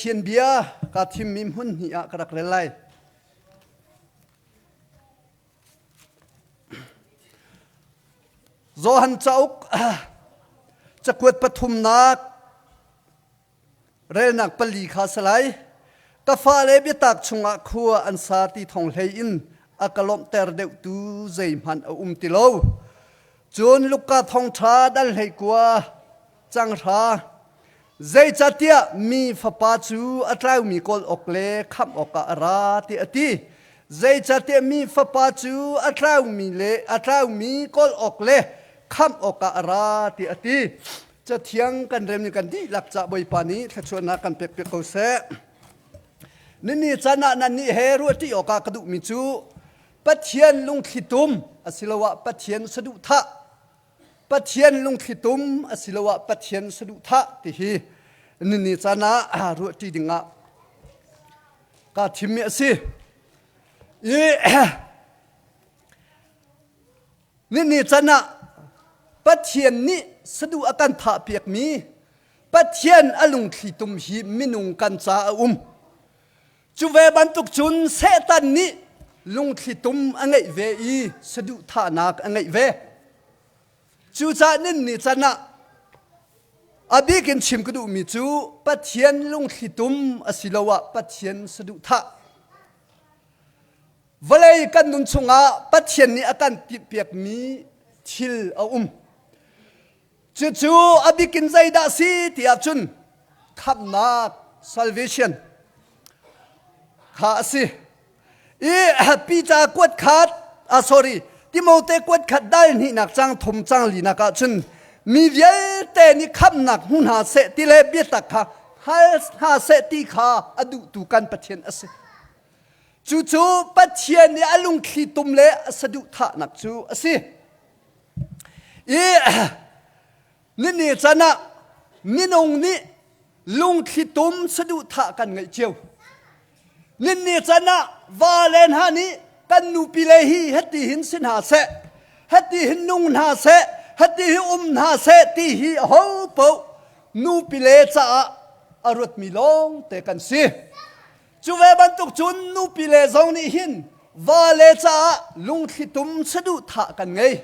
Pathian bia kaa thimmi hmun hnih ah ka rak rel lai. Johan cauk cakuat pathumnak relnak pali kha si lai. Ka fale biatak chungah khua an sa ti thong hlei in a ka lawmhter deuhtu zeihmanh a um ti lo. Cun Luka thawngṭha dal hlei kua canghra zeicahtiah mi fapa cu a tlaumi kawl awk le khamh awkah a ra ti a ti. Zeicahtiah mi fapa cu a tlaumi le a tlaumi kawl awk le khamh awkah a ra ti a ti. Cathiang kan rem kan dihlak ca Bawipa nih thluachuahnak kan pek piak ko seh. Nini can ah nan nih he ruahṭi awkah ka duhmi cu Pathian lungthlitum asiloah Pathian saduhthah Pathian lungthlitum asiloah Pathian saduhthah ti hi nini caan ah ruahṭi dingah kaa thimmi a si. I nini can ah Pathian nih saduh a kan thahpiakmi Pathian a lungthlitum hi minung kan ca a um. Cu ve bantuk cun Satan nih lungthlitum a ngeih ve i saduhthahnak a ngeih ve. Cucaah ninni can ah a bik in chim ka duhmi cu Pathian lungthlitum asiloah Pathian saduhthah. Vawlei kan nun chungah Pathian nih a kan timhpiakmi thil a um. Cucu a bik in zeidah si ti ahcun khamhnak salvation kha a si. I Peter kuat khat, ah sorry, Timote kuat khat dal hnihnak cang thum cang linak ahcun mi vialte nih khamhnak hmu hna seh ti le biatak kha hngal hna seh ti kha a duhtu kan Pathian a si. Cucu Pathian nih a lungthli tum le a saduhthahnak cu a si. I nini can ah minung nih lungthli tum saduhthah kan ngeih cio. Nini can ah va le hna nih kan nupi le hi heti hin si hna seh, heti hin nung hna seh, heti hi um hna seh ti hi aho paoh nupi le caah a ruatmi lawng te kan si. Cu ve bantuk cun nupi le zong nih hin vale caah lungthlitum saduhthah kan ngei.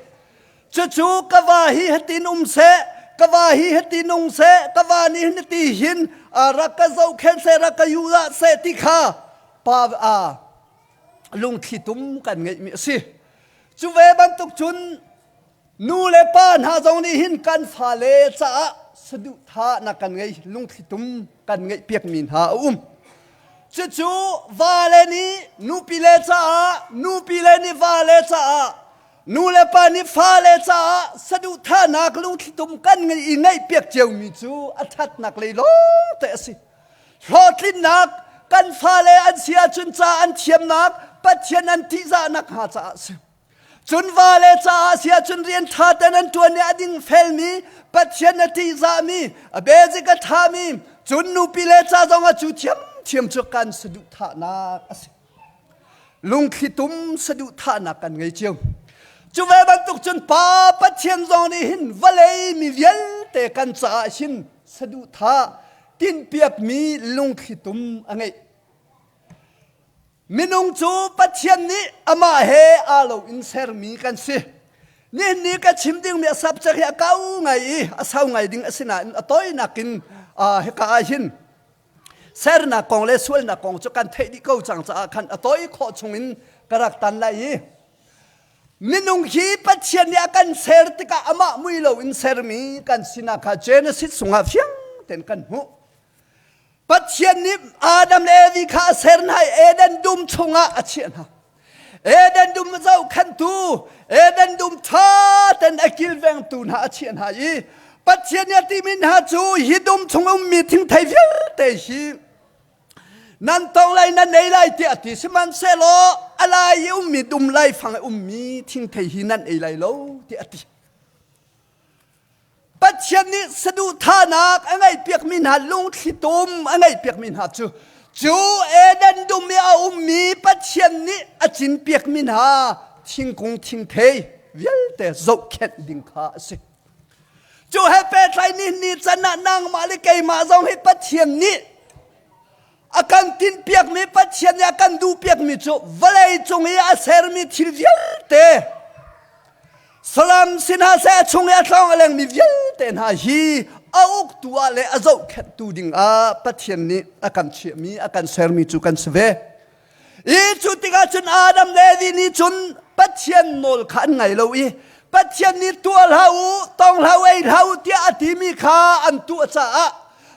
Cucu ka va hi hitin um seh, ka va hi hiti nung seh, ka va nih hin hiti hin rak ka zohkhenh seh, rak ka yulah seh ti kha pa a lungthlitum kan ngeihmi a si. Cu ve bantuk cun Nu le pa hna zong nih hin kan fale caah saduhthahnak kan ngei, lungthlitum kan ngeihpiakmi hna a um. Cucu vale nih nupile caah, nupile nih vale caah, nu le pa nih fale caah saduhthahnak lungthlitum kan ngeih i ngeihpiak ciomi cu a ṭhatnak lei lawng te a si. Hlawhtlinnak kan fale an si ahcun ca an thiamnak, Pathian an ṭihzahnak hnga caah a si. Cun vale caah si ahcun rian ṭha ten an ṭuan i a ding felmi, Pathian a ṭihzahmi, a basic a ṭhami, cun nupile ca zong ah cu thiamthiam cu kan saduhthahnak a si. Lungthlitum saduhthahnak kan ngei cio. Cu ve bantuk cun Pa Pathian zong nih hin vawlei mi vialte kan caah hin saduhthah tinhpiakmi lungthlitum a ngeih. Minung cu Pathian nih amah he aa lo in sermi kan si. Nihin ni ka chim dingmi a subject hi a kau ngai i a sau ngai ding a si nain a tawinak in hika ah hin sernak kong le sualnak kong cu kan theih dih ko cang caah khan a tawi khawh chungin ka rak tan lai i minung hi Pathian nih a kan ser tikah amah mui lo in sermi kan sinak kha Genesis chungah fiang tein kan hmuh. Pathian nih Adam le Evi kha a ser hna i Eden dum chungah a chiah hna. Eden dum zohkhenhtu, Eden dum ṭha ten a kilvengtu hna a chiah hna i Pathian nih a timi hna cu hi dum chung ummi thingthei vialte hi nan tong lai nan ei lai tiah a ti sihmanhsehlaw a lai i ummi dum laifang i ummi thingthei hi nan ei lai lo tiah a ti. Pathian nih saduhthahnak a ngeihpiakmi hna lungthlitum a ngeihpiakmi hna cu cu Eden dum i a ummi Pathian nih a cinpiakmi hna thingkung thingthei vialte zohkhenh ding kha a si. Cu he pehtlai ni ni can ah nangmah le keimah zong hi Pathian nih. timhpiakmi Pathian nih a kan duhpiakmi cu vawlei cung i a sermi thil vialte saram si hna seh a chung i a tlawng a lengmi vialte hna hi a uktu ah le a zohkhenhtu ding ah Pathian nih a kan chiahmi a kan sermi cu kan si ve. I cu tikah cun Adam le Evi nih cun Pathian nawl kha an ngai lo i Pathian nih tuah hlah u, tawng hlah u, ei hlah u tiah a timi kha an tuah caah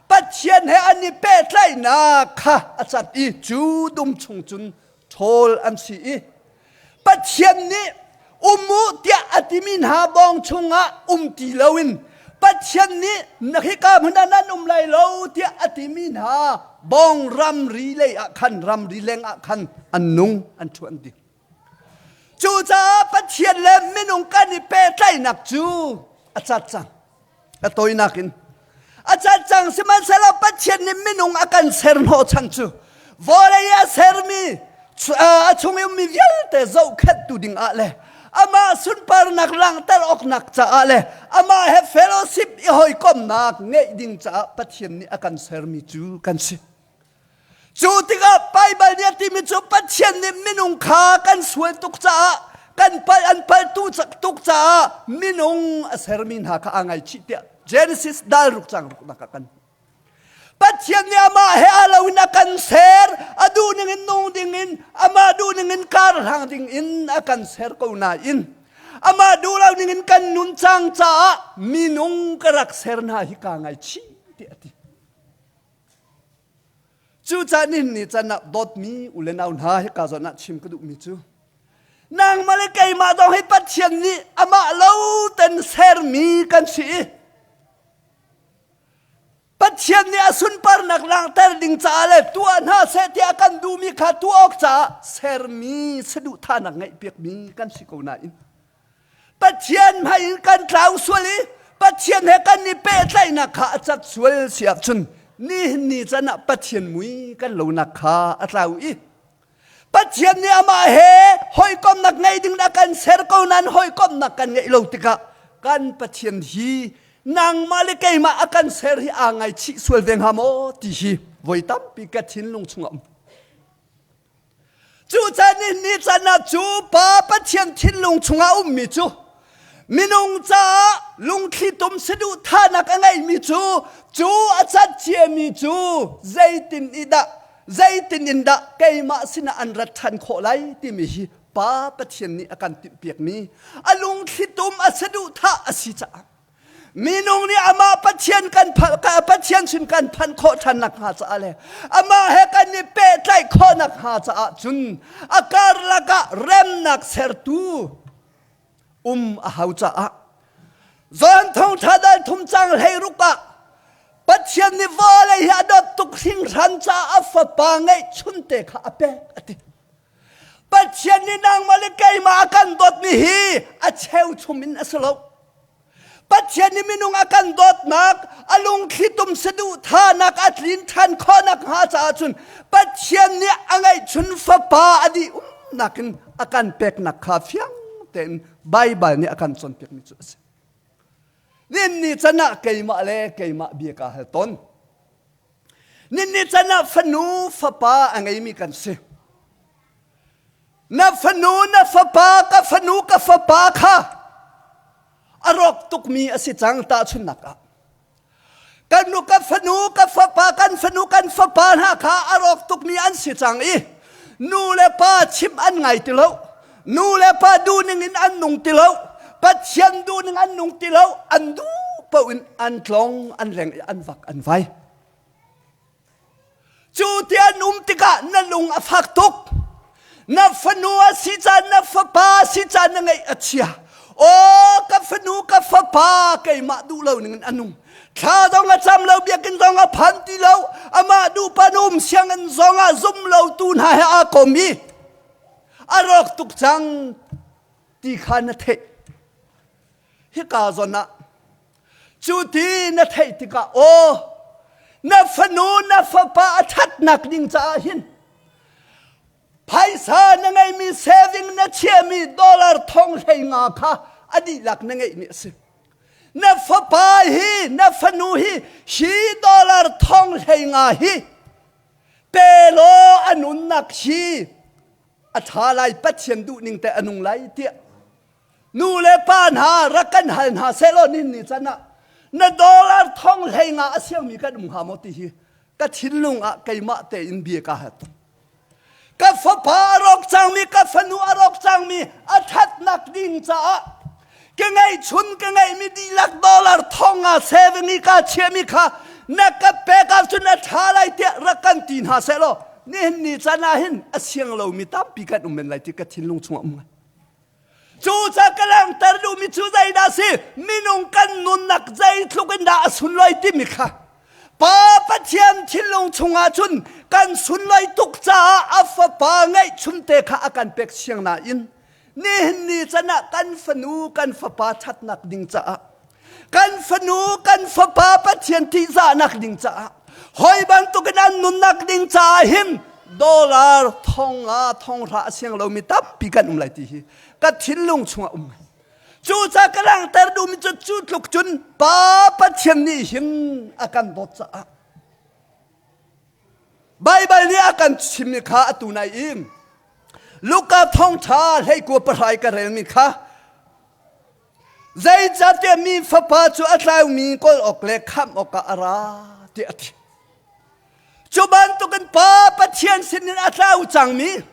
Pathian he an i pehtlaihnak kha a cat i cu dum chung cun ṭhawl an si i Pathian nih um u tiah a timi hna bawng chungah um ti loin Pathian nih na hika hmun ah nan um lai lo tiah a timi hna bawng ramri lei ah khan ramri leng ah khan an nung an ṭhu an ding. Cucaah Pathian le minung kan i pehtlaihnak cu a cat cang. A tawinak in a cat cang sihmanhsehlaw Pathian nih minung a kan ser hnawhchan cu vawlei a sermi a chung i ummi vialte zohkhenhtu ding ah le amah sunparnak langhter awknak caah le amah he fellowship i hawikomhnak ngeih ding caah Pathian nih a kan sermi cu kan si. Cu tikah Baibal nih a timi cu Pathian nih minung kha kan sual tuk caah kan palh an palh tu tuk caah minung a sermi hna kha aa ngaichih tiah Genesis dal ruk cang ruknak ah kan Pathian nih amah he aa lo in a kan ser a duh ning in nung ding in amah duh ning in kar hlang ding in a kan ser ko nain amah duh lo ning in kan nun cang caah minung ka rak ser hna hi kaa ngaichih tiah a ti. Cucaah nihin ni can ah dawtmi u le nau hna hika zawn ah chim ka duhmi cu nangmah le keimah zong hi Pathian nih amah lo ten sermi kan si i Pathian nih a sunparnak langhter ding caah le tuah hna seh tiah kan duhmi kha tuah awk caah sermi saduhthahnak ngeihpiakmi kan si ko nain Pathian hmai in kan tlau sual i Pathian he kan i pehtlaihnak kha a cat sual si ahcun nihin ni can ah Pathian mui kan lonak kha a tlau i Pathian nih amah he hawikomhnak ngei ding a kan ser ko nain hawikomhnak kan ngeih lo tikah kan Pathian hi nangmah le keimah a kan ser hi aa ngaichih sual ve hnga maw ti hi voi tampi ka thinlung chungah um. Cucaah ni can ah cu Pa Pathian thinlung chungah ummi cu minung caah lungthli tum saduhthahnak a ngeimi cu cu a cat ciami cu zeitin i dah zeitin in dah keimah sinah an rat ṭhan khawh lai timi hi Pa Pathian nih a kan timhpiakmi a lungthli tum a saduhthah a si caah Minung nih amah Pathian kan Pathian sin kan phanh khawh ṭhan nakhnga caah le amah he kan i pehtlaih khawh nakhnga caah cun a karlak ah remnak sertu um a hau caah John thawngṭha dal thum cang 16 ah Pathian nih vawlei hi a dawt tuk hringhran caah a fapa ngeihchunte kha a pek a ti. Pathian nih nangmah le keimah a kan dawtmi hi a cheuchum in a si lo. Pathian nih minung a kan dawtnak, a lungthlitum saduhthahnak a tlin ṭhan khawhnak hnga caah cun Pathian nih a ngeihchun fapa a dih umnak in a kan peknak kha fiang tein Baibal nih a kan cawnpiakmi cu a si. Ninni can ah keimah le keimah bia kaa hal tawn. Ninni can ah fanu fapa a ngeimi kan si. Na fanu na fapa ka fanu ka fapa kha a rawk tukmi a si cang tahchunhnak ah. Kan nu ka fanu ka fapa kan fanu kan fapa hna kha a rawk tukmi an si cang i nu le pa chimh an ngai ti lo. Nu le pa duhning in an nung ti lo. Pathian duhning an nung ti lo. An duh paoh in an tlong, an leng i an vak, an vai. Cu ti an um tikah na lung a fak tuk. Na fanu a si caan, na fapa a si caan na ngaih a chia. Aw ka fanu ka fapa keimah duh lo ning in a nung. Thla zong a cam lo, biakinn zong a phan ti lo, amah duh pan um sianginn zong ah zum lo tu hna he aa kom i a rawk tuk cang ti kha na theih. Hika zawn ah Cu ti na theih tikah aw na fanu na fapa a ṭhatnak ding caah hin phaisa na ngeihmi saving na chiahmi dollar thong 15 kha a dihlak na ngeihmi a si. Na fapa hi na fanu hi hi dollar thong 15 hi. Pe law a nunnak hi a ṭha lai Pathian duhning te a nung lai tiah nu le pa hna rak kan hal hna sehlaw nin ni can ah na dollar thong hlei nga a siangmi kan um hnga maw ti hi ka thinlung ah keimah tein bia ka hat. Ka fapa a rawk cangmi, ka fanu a rawk cangmi a ṭhatnak ding caah ka ngeihchun ka ngeihmi dihlak dollar thong nga saving i ka chiahmi kha na ka pek ahcun a ṭha lai tiah rak kan ti hna sehlaw nihin ni caan ah hin a siang lomi tampi kan um men lai ti ka thinlung chungah um ngai. Cucaah ka langhter duhmi cu zeidah a si? Minung kan nunnak zeitluk in dah a sunlawi timi kha Pa Pathian thinlung chungah cun kan sunlawi tuk caah a fapa ngeihchunte kha a kan pek siang nain nihin ni can ah kan fanu kan fapa ṭhatnak ding caah kan fanu kan fapa Pathian tihzahnak ding caah hoi bantukin an nunnak ding caah hin dollar thong nga thong hra a siang lomi tampi kan um lai ti hi ka thinlung chungah um cucaah ka langhter duhmi cu cu tluk cun Pa Pathian nih hin a kan dawt caah Baibal nih a kan chimmi kha atu nai i Luka thawngṭha hleikua pahrai ka relmi kha Zeicahtiah mi fapa cu a tlaumi kawl awk le khamh awkah a ra tiah a ti. Cu bantukin Pa Pathian sinin a tlau cangmi,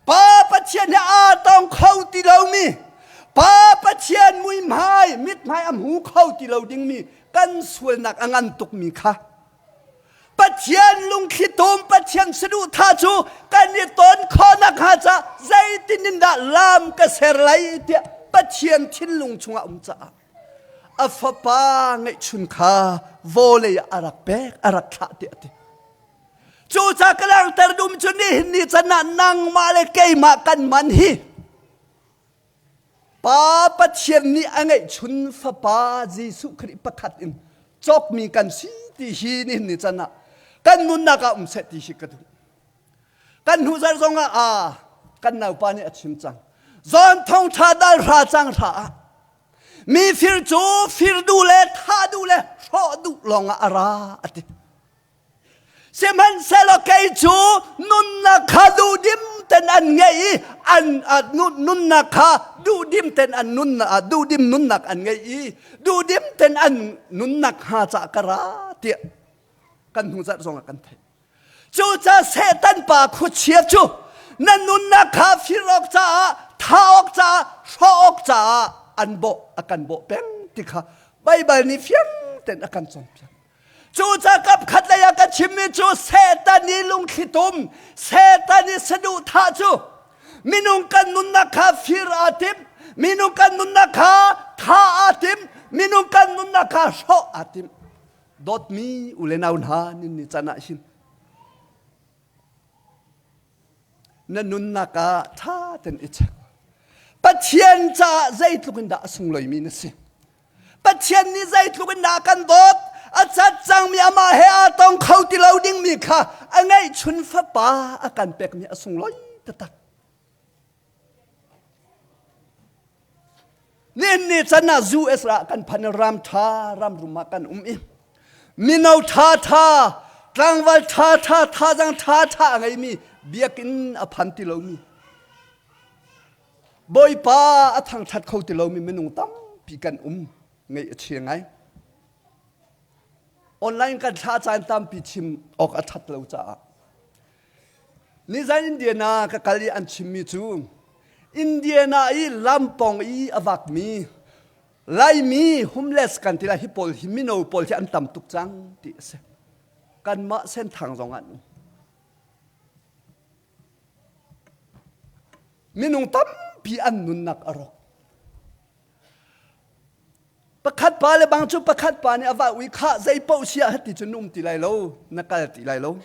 Pa Pathian he aa tong kho ti lomi, Pa Pathian muihmai, mithmai a hmu kho ti lo dingmi kan sualnak a ngan tukmi kha Pathian lungthli tum Pathian saduhthah cu kan i ton khawhnak hnga ca zeitin in dah lam ka ser lai tiah Pathian thinlung chungah um caah a fapa ngeihchun kha vawlei ah a rak pek a rak thlah tiah a ti. Cucaah ka langhter dum cu nihin ni can ah nangmah le keimah kan man hi Pa Pathian nih a ngeihchun Fapa Jesuh Khrih pakhat in cawkmi kan si ti hi nihin ni can ah kan nunnak ah um seh ti hi ka duh. Kan hnu zarh zong ah aa kan naupa nih a chim cang. Zawn thongṭha dal hra cang hra ah mi fir cu fir duh le thah duh le hrawh duh lawngah a ra a ti. Sihmanhsehlaw kei cu nunnak kha duhdim ten an ngei i an nunnak kha duhdim ten an nun duhdim nunnak an ngei i duhdim ten an nunnak hnga cah ka ra tiah kan hnu zarh zong ah kan theih. Cucaah Satan pa khuachia cu na nunnak kha fir awk caah thah awk caah hrawh awk caah an bawh a kan bawh peng ti kha Baibal nih fiang ten a kan cawnpiak. Cucaah kap khat lei ah ka chimmi cu Satan i lungthlitum, Satan i saduhthah cu minung kan nunnak kha fir aa tim, minung kan nunnak kha thah aa tim, minung kan nunnak kha hrawh aa tim. Dawtmi u le nau hna nin ni can ah hin na nunnak ah ṭha ten i check. Pathian caah zeitluk in dah a sungloimi na si. Pathian nih zeitluk in dah a kan dawt a cat cangmi amah he aa tong kho ti lo dingmi kha a ngeihchun fapa a kan pekmi a sunglawi taktak. Nihin ni can ah US ah kan phan ram ṭha ram rum ah kan um i mino ṭha ṭha tlangval ṭha ṭha thazang ṭha ṭha a ngeimi biakinn a phan ti lomi Bawipa a thangṭhat kho ti lomi minung tampi kan um ngeih a chia ngai. Online kan thlah caan tampi chim awk a ṭhat lo caah. Nizan Indiana ka kal i an chimmi cu Indiana i lampawng i a vakmi Laimi homeless kan ti lai hi pawl hi mino pawl hi an tam tuk cang ti a si. Kanmah Senthang zong an um. Minung tampi an nunnak a rawk. Pakhat pa le bang cu pakhat pa nih a va ui khah zei paoh siah hati cu num ti lai lo, na kal ti lai lo.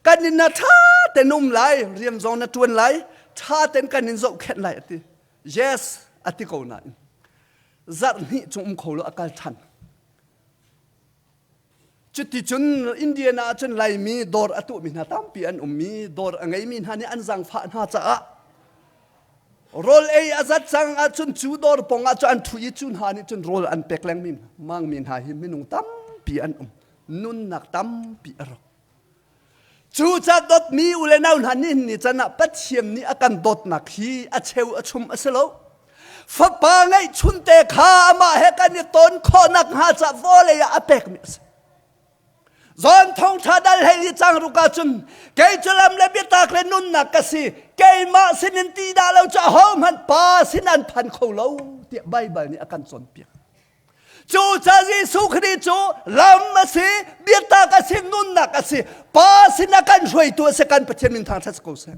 Kan in na ṭha ten um lai, rian zong na ṭuan lai, ṭha ten kan in zohkhenh lai a ti. Yes, a ti ko nain. Zarh hnih chung um kho lo a kal ṭhan. Cuticun Indiana ah cun Laimi dawr a tuahmi hna tampi an ummi dawr a ngeimi hna nih an zaangfah hna caah rawl ei a zat cang ahcun cu dawr pong ah cun an ṭhu i cu hna nih cun rawl an pek lengmang mi hna hi minung tampi an um nunnak tampi a rawk. Cu ca dawtmi u le nau hna nihin ni can ah Pathian nih a kan dawtnak hi a cheu a chum a si lo. Fapa ngeihchunte kha amah he kan i ton khawhnak hnga ca vawlei ah a pekmi a si. Zawn thongtha dal hei i cang ruk ahcun kei cu lam le biatak le nunnak ka si keimah sinin ti dah lo cu ahohmanh pa sin an phan kho lo tiah Baibal nih a kan cawnpiak. Cu ca Jesuh Khrih cu lam a si, biatak a si, nunnak a si, pa sin a kan hruaitu a si, kan Pathian min thangṭhat ko seh.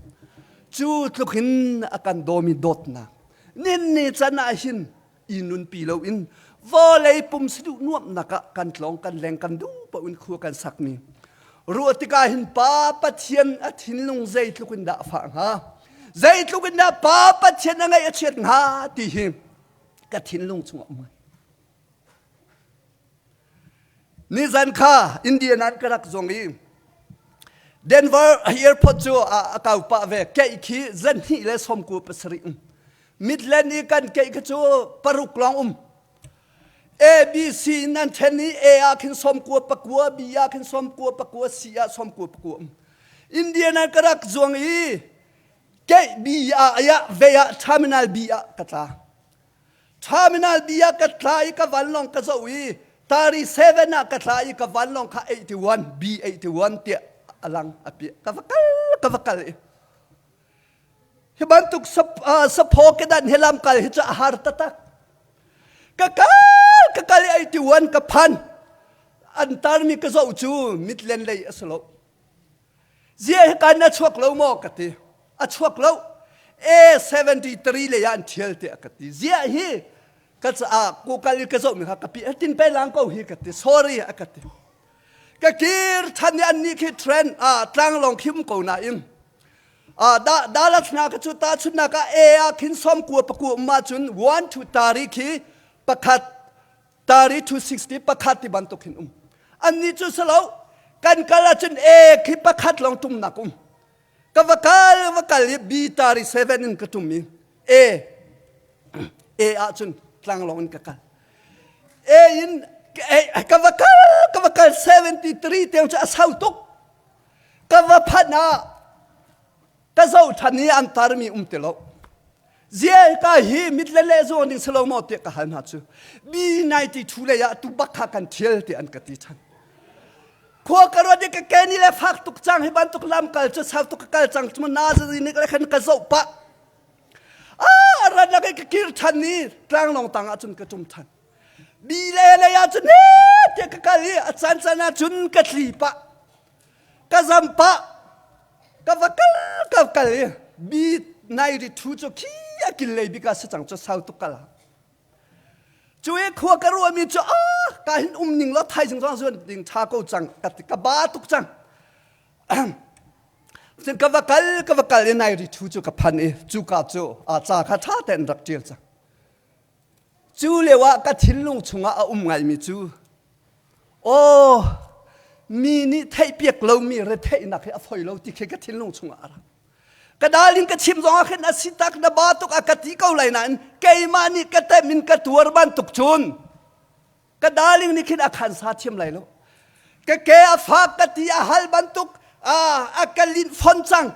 Cu tluk in a kan dawmi dawtnak nin ni can ah hin i nunpi loin vawlei pum si duh nuamhnak ah kan tlawng kan leng kan duh paoh in khua kan sakmi ruah tikah hin pa Pathian a thinlung zeitluk in dah a fah hnga zeitluk in dah pa Pathian a ngaih a chiat hnga ti hi ka thinlung chungah um nizan kha Indian an ka rak zong i Denver airport cu a kau pah ve keih khi zan hnih le som ku pasarih um Midland i kan keih kha cu paruk lawng um A B C in an then i A ah khin som kua pakua B ah khin som kua pakua C ah som kua pakua um Indian an ka rak zuang i keih B ah ayah ve ah terminal B ah ka tla terminal B ah ka tla i ka vanlawng ka zoh i tari 7 ah ka tla i ka vanlawng kha 81 B 81 tiah a lang a piah ka va kal ka va kal i hi bantuk saphaw kedan he lam kal hi cu a har taktak ka kal ka kal i 81 ka phan an tarmi ka zoh cu mitlen lei a si lo Zia hi kan a chuak lo maw ka ti. A chuak lo. A73 lei ah an thial tiah ka ti. Zia hi ka caah ko kal i ka zoh mi kha ka pi tin pe lang ko hi ka ti. Sorry a ka ti. Ka kir than i an nih khi trend ah tlanglawng khim ko nain ah da dalat hna ka cu ta chunnak ah A ah khin som kua pakua um ahcun 1 to tari khi pakhat tari 260 pakhat ti bantuk hin um annih cu si lo kan kal ahcun e khi pakhat lawng tumnak um ka va kal va kal i b tari 7 in ka tum i e e ahcun tlanglawng in ka kal e in ka va kal ka va kal 73 tiang cu a sau tuk ka va phanh ah ka zoh ṭhan i an tarmi um ti lo Ziai ka hi mit le le zuang ding si lo maw tiah ka hal hna cu B92 lei ah tu bak kha kan thial ti an ka ti than. Khua ka ruat i ka ke ni le fak tuk cang hi bantuk lam kal cu sau tuk ka kal cang cu na zari nik le khan ka zoh pah. Ah ran lak i ka kir than ni tlanglawng tang ah cun ka tum than. B le lei ah cun he tiah ka kal i a caan caan ah cun ka tli pah. Ka zam pah ka va kal ka kal i bi nai ri thu cu khi a kil lei bik ah si cang cu sau tuk kal cu i khua ka ruahmi cu a ka hin um ning lo thaizing zong zuan ding tha ko cang ka ti ka ba tuk cang cun ka va kal ka va kal i nai ri thu cu ka phan i cu ka cu a ca kha tha tein rak ṭial cang Cu lio ah ka thinlung chungah a um ngaimi cu aw mi nih theihpiak lomi retheihnak hi a foi lo ti khi ka thinlung chungah a rak. Ka dal in ka chim zongah khin a si tak na ba tuk a ka ti ko lai nain keimah nih ka tem in ka tuar bantuk cun ka darling nih khin a khan sa thiam lai lo ka ke a fak ka ti a hal bantuk a a ka linh fon cang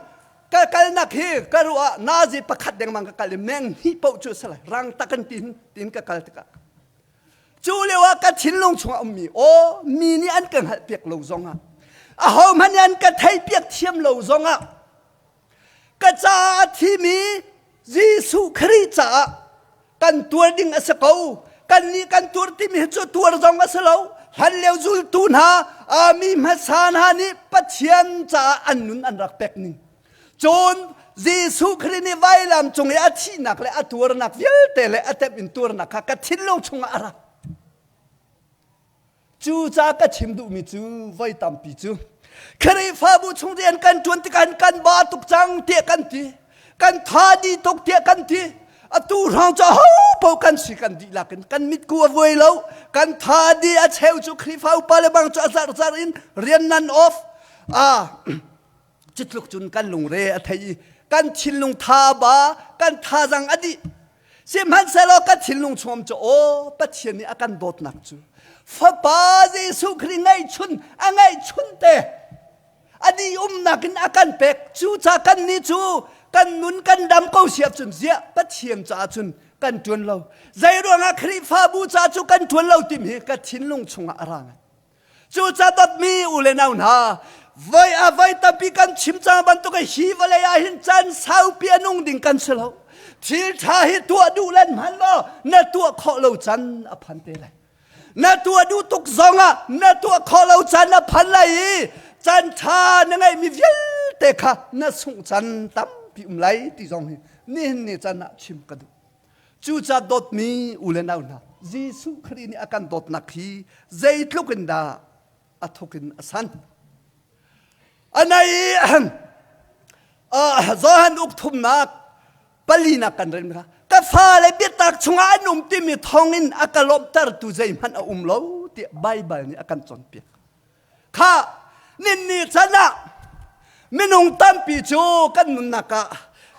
ka kalnak hi ka ruah nazi pakhat dengmang ka kal i meng hnih paoh cu salai rang takan tin tin ka kal tikah cu lio ah ka thinlung chungah ummi aw mi nih an ka hngalh piak lo zongah aho hmanh nih an ka theih piak thiam lo zongah ka caah a thimi Jesuh Khrih caah kan tuar ding a si ko kan nih kan tuar timi hi cu tuar zong a si lo hlan lio zultu hna mi hmasa hna nih Pathian caah an nun an rak pek ning cun Jesuh Khrih nih vailam cung i a thihnak le a tuarnak vialte le a temh in tuarnak kha ka thinlung chungah a rak Cu ca ka chim duhmi cu voi tampi cu Khrihfabu chung rian kan ṭuan tikah kan ba tuk cang tiah kan ti. Kan tha dih tuk tiah kan ti. Atu hrawng cu ho paoh kan si kan dihlak in kan mitku a vuai lo. Kan tha dih a cheu cu Khrihfa upa le bang cu a zarh zarh in rian nan off. Ah cutluk cun kan lungre a thei i kan thinlung tha ba kan thazang a dih sihmanhsehlaw ka thinlung chungam cu aw Pathian nih a kan dawtnak cu fapa Jesuh Khrih ngeihchun a ngeihchun te. A dih umnak in a kan pek. Cu ca kan nih cu kan nun kan dam ko siah cun ziah Pathian caah cun kan ṭuan lo. Zei ruangah Khrihfabu ca cu kan ṭuan lo timi hi ka thinlung chungah a ra ngai. Cucaah dawtmi u le nau hna, voi a voi tampi kan chim cang bantuk hi vawlei ah hin caan saupi a nung ding kan si lo. Thil ṭha hi tuah duh len hmanh law na tuah khawh lo can a phan te lai. Na tuah duh tuk zongah na tuah khawh lo can a phan lai i caan ṭha na ngeihmi vialte kha na sungh can tampi um lai ti zong hi nihin ni can ah chim ka duh. Cucaah dawtmi u le nau hna, Jesuh Khrih nih a kan dawtnak hi zeitluk in dah a thuk in a san. Anai Johan uk thumnak palinak kan rel kha ka fale biatak chungah an um timi thawngin a ka lawmhtertu zeihmanh a um lo tiah Baibal nih a kan cawnpiak. Kha ninni chan ah minung tampi cu kan nunnak ah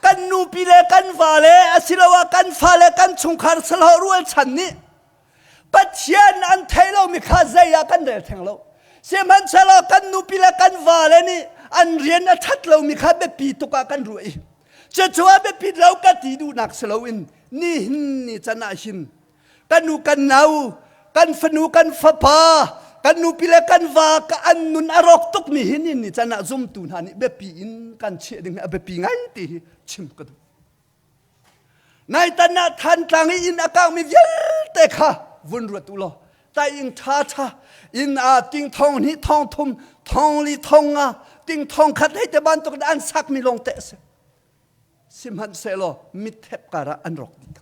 kan nupi le kan vale asiloah kan fale kan chungkhar sahlawh rualchan nih Pathian an thei lomi kha zei ah kan rel theng lo. Sihmanhsehlaw kan nupi le kan vale nih an rian a ṭhat lomi kha biapi tuk ah kan ruah i cucu a biapit lo ka ti duhnak si loin nihin ni can ah hin kan nu kan nau kan fanu kan fapa kan nupi le kan va ka an nun a rawk tukmi hi ni ni can ah zumtu hna nih biapi in kan chiah ding a biapi ngai ti hi chim ka duh naitan ah Thantlang i inn a kangmi vialte kha vun ruat u law taing ṭha ṭha inn ah ting thong hnih thong thum thong li thong nga ting thong khat hei te bantuk in an sakmi lawng te a si Sihmanhsehlaw mitthep karah an rawk dih.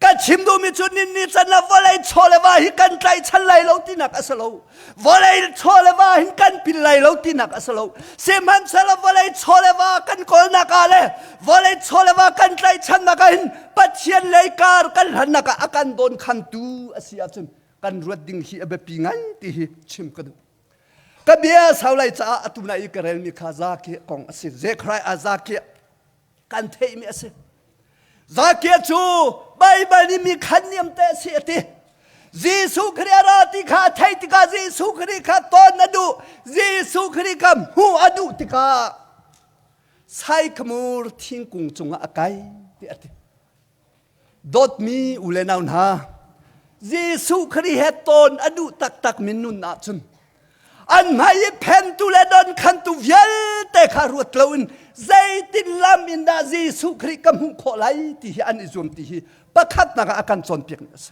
Ka chim duhmi cu ninni can ah vawlei chaw le va hi kan tlaichan lai lo tinak a si lo. Vawlei chaw le va hin kan pil lai lo tinak a si lo. Sihmanhsehlaw vawlei chaw le va kan kawlnak ah le vawlei chaw le va kan tlaichannak ah hin Pathian lei kar kan hlannak ah a kan dawnkhantu a si ahcun kan ruat ding hi a biapi ngai ti hi chim ka duh. Ka bia sau lai caah atu na i ka relmi kha Zakia kong a si. Zekhariah Zakia kan theihmi a si. Zakia cu Baibal nih mi khan niam te a si a ti. Jesuh Khrih a ra ti kha a theih tikah Jesuh Khrih kha ton a duh. Jesuh Khrih kha hmuh a duh tikah Saikamur thingkung cungah a kai ti a ti. Dawtmi u le nau hna, Jesuh Khrih he tawn a duh taktakmi nun ahcun an hmai i phentu le donkhantu vialte kha ruat loin zeitin lam in dah Jesuh Khrih ka hmuh khawh lai ti hi an i zuam ti hi pakhatnak ah a kan cawnpiakmi a si.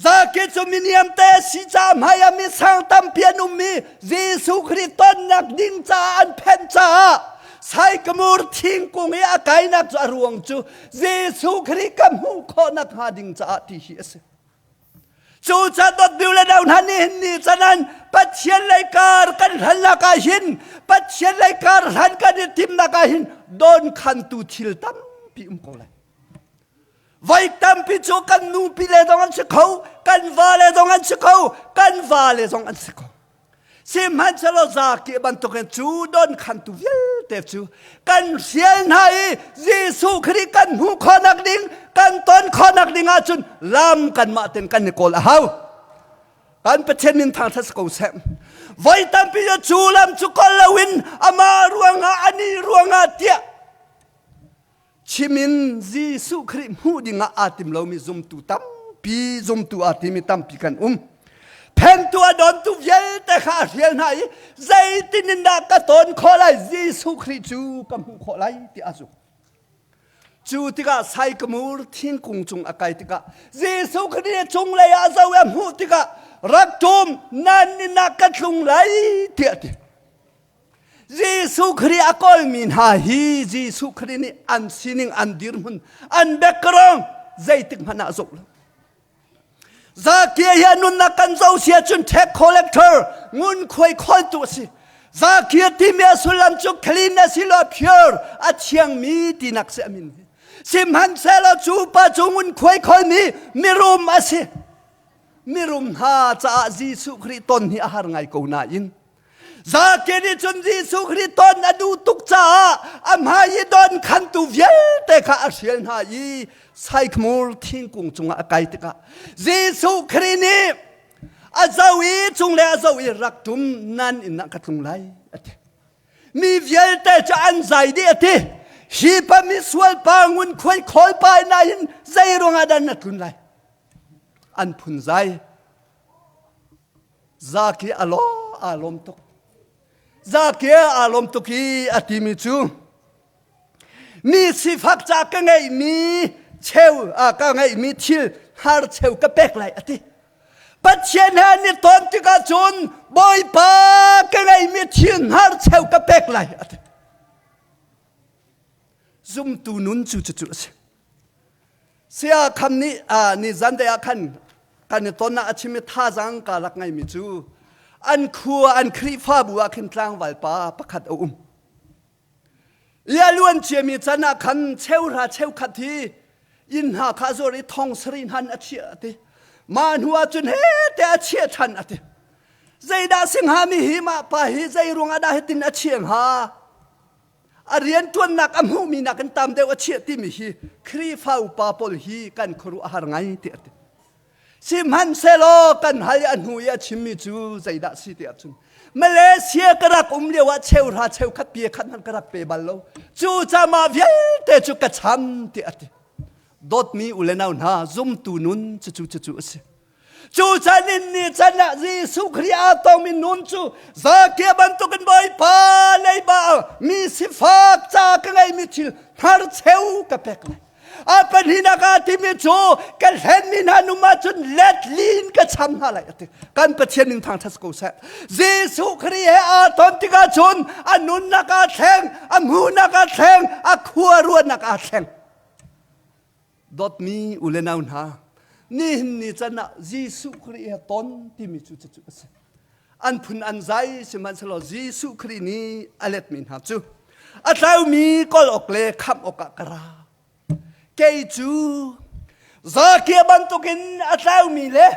Zaki cu miniam te si ca hmai ah misang tampi an um i Jesuh Khrih tonnak ding caah an phenh caah Saikamur thingkung i a kainak cu a ruang cu Jesuh Khrih ka hmuh khawhnak hnga ding caah ti hi a si. Cu ca dawt le do hna nihin ni canan Pathian lei kar kan hlannak ah hin Pathian lei kar hlan kan i timnak ah hin don khantu thil tampi um ko lai. Voi tampi cu kan nupi le zong an si kho, kan vale zong an si kho, kan vale zong an si kho. Sihmanhsehlaw zaki bantukin cu don khantu vialte cu kan hrial hna i Jesuh Khrih kan hmuh khawhnak ding, kan ton khawhnak ding ahcun lam kanmah ten kan i kawl a hau. Kan Pathian min thangṭhat si ko seh. Voi tampi cu lam cu kawl loin amah ruangah anih ruangah tiah Chim in Jesuh Khrih hmuh dingah aa tim lomi zumtu tampi zumtu aa timi tampi kan um. Phentu a dontu vialte kha a hrial hna i zeitin in dah ka ton khawh lai Jesuh Khrih cu ka hmuh khawh lai ti a zumh. Cu tikah saikamur thingkung cung a kai tikah Jesuh Khrih cunglei ah zo a hmuh tikah rak tum nan inn ah ka tlung lai tiah a ti. Jesuh Khrih a kawlmi hna hi Jesuh Khrih nih an sining an dirhmun an background zeitik hmanh ah zoh lo. Zakia hi a nunnak kan zoh si ahcun tax collector ngunkhuai kholtu a si. Zakia timi a sullam cu clean a si lo pure a thiangmi tinak si a min hi. Sihmanhsehlaw cu pa cu ngunkhuai kholmi mirum a si. Mirum hna caah Jesuh Khrih ton hi a har ngai ko nain Zake nih cun Jesuh Khrih ton a duh tuk caah a hmai i don khantu vialte kha a hrial hna i saikhmur thingkung cungah a kai tikah Jesuh Khrih nih A zo i cung le a zo i rak ṭum nan inn ah ka tlung lai a ti. Mi vialte cu an zai dih a ti. Hi pa misual pa ngunkhuai khawl pa inn ah hin zei ruangah dah na tlun lai? An phun zai. Zaki a law aa lawm tuk. Zaki aa lawm tuk i a timi cu mi sifak ca ka ngeihmi cheu ka ngeihmi thil har cheu ka pek lai a ti. Pathian he an i ton tikah cun Bawipa ka ngeihmi thil har cheu ka pek lai a ti. Zumtu nun cu cucu a si. Saya Kham nih ni zan dei ah khan kan i ton ah a chim i thazaang ka rak ngeimi cu an khua an Khrihfabu ah khin tlangval pa pakhat a um. I a luan ciami can ah khan cheuhra cheukhat hi inn hna kha a zuar i thong sarih hnan a chiah a ti. Mah hnu ah cun he te a chiah ṭhan a ti. Zeidah si hnga mi hi mah pa hi zei ruangah dah hitin a chiah hnga? A rianṭuannak a hmuhmi nakin tam deuh a chiah timi hi Khrihfa upa pawl hi kan khuaruah a har ngai ti a ti. Sihmanhsehlaw kan hal i a hnu i a chimmi cu zeidah si ti ahcun Malaysia ka rak um lio ah cheuhra cheukhat pia khat hmanh ka rak pe bal lo. Cu mah vialte cu ka cham ti a ti. Dawtmi u le nau hna zumtu nun cucu cucu a si. Cu chan in ni chan ah Jesuh Khrih aa tongmi nun cu Zakia bantukin Bawipa leiba mi sifak ca ka ngeimi thil hnarcheu ka pek lai. A pahnihnak ah timi cu ka hlenmi hna num ahcun let lin ka cham hna lai a ti. Kan Pathian min thangṭhat ko seh. Jesuh Khrih he aa ton tikah cun a nunnak aa thleng, a hmuhnak aa thleng, a khua ruahnak aa thleng. Dawtmi u le nau hna, nihin ni can ah Jesuh Khrih he ton timi cu cucu a si. An phun an zai sihmanhsehlaw Jesuh Khrih nih a letmi hna cu a tlaumi kawl awk le khamh awkah ka ra. Kei cu Zakia bantukin a tlaumi le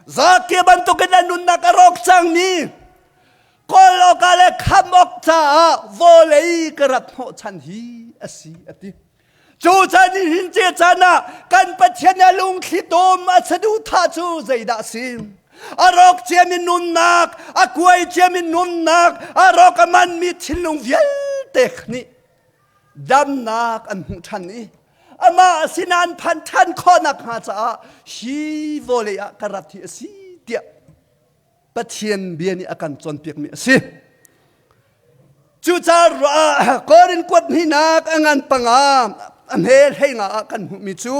Zakia bantukin a nunnak a rawk cangmi kawl awkah le khamh awk caah vawlei ka rat hnawhchan hi a si a ti. Cu caan in hin ce caan ah kan Pathian a lungthli tom a saduhthah cu zeidah a si? A rawk ciami nunnak, a kuai ciami nunnak, a rawk a manmi thinlung vialte nih damnak an hmuh ṭhan i amah sinah an phanh ṭhan khawhnak hnga caah hi vawlei ah ka rat hi a si tiah Pathian bia nih a kan cawnpiakmi a si. Cucaah Korin kuat hnihnak a ngan panga a hme hlei nga ah kan hmuhmi cu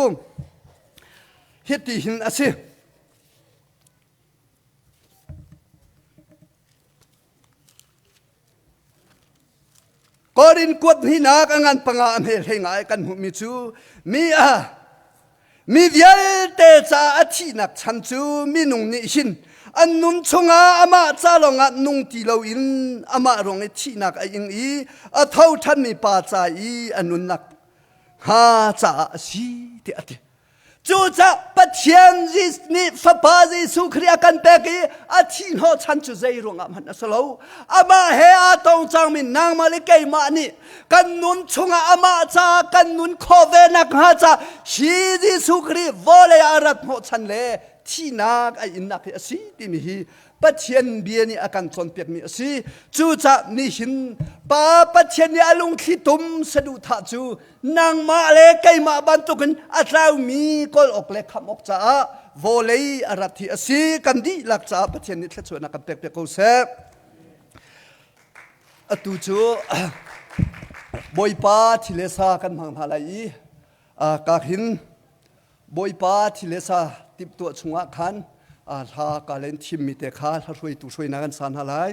hiti hin a si. Korin kuat hnihnak a ngan panga a hme hlei ngai kan hmuhmi cu mi a mi vialte ca a thihnak chan cu minung nih hin an nun chungah amah ca lawngah nung ti loin amah ruang i thihnak a ing i a tho ṭhanmi pa ca i a nunnak hnga caah a si tiah a ti. Cucaah Pathian nih Fapa Jesuh Khrih a kan pek i a thih hnawhchan cu zei ruangah hmanh a si lo. Amah he aa tong cangmi nangmah le keimah nih kan nun chungah amah caah kan nun khawh ve nakhnga ca hi Jesuh Khrih vawlei ah a rat hnawhchan le thihnak a innak hi a si timi hi Pathian bia nih a kan cawnpiakmi a si. Cucaah nihin Pa Pathian nih a lungthli tum saduhthah cu nangmah le keimah bantukin a tlaumi kawl awk le khamh awk caah vawlei a rat hi a si. Kan dihlak caah Pathian nih thluachuahnak kan pek piak ko seh. Atu cu Bawipa thi le sa kan hmang hna lai i ka hin Bawipa thi le sa timhtuah chungah khan hla ka len thimmi te kha hla hruaitu hruainak an sa hna lai.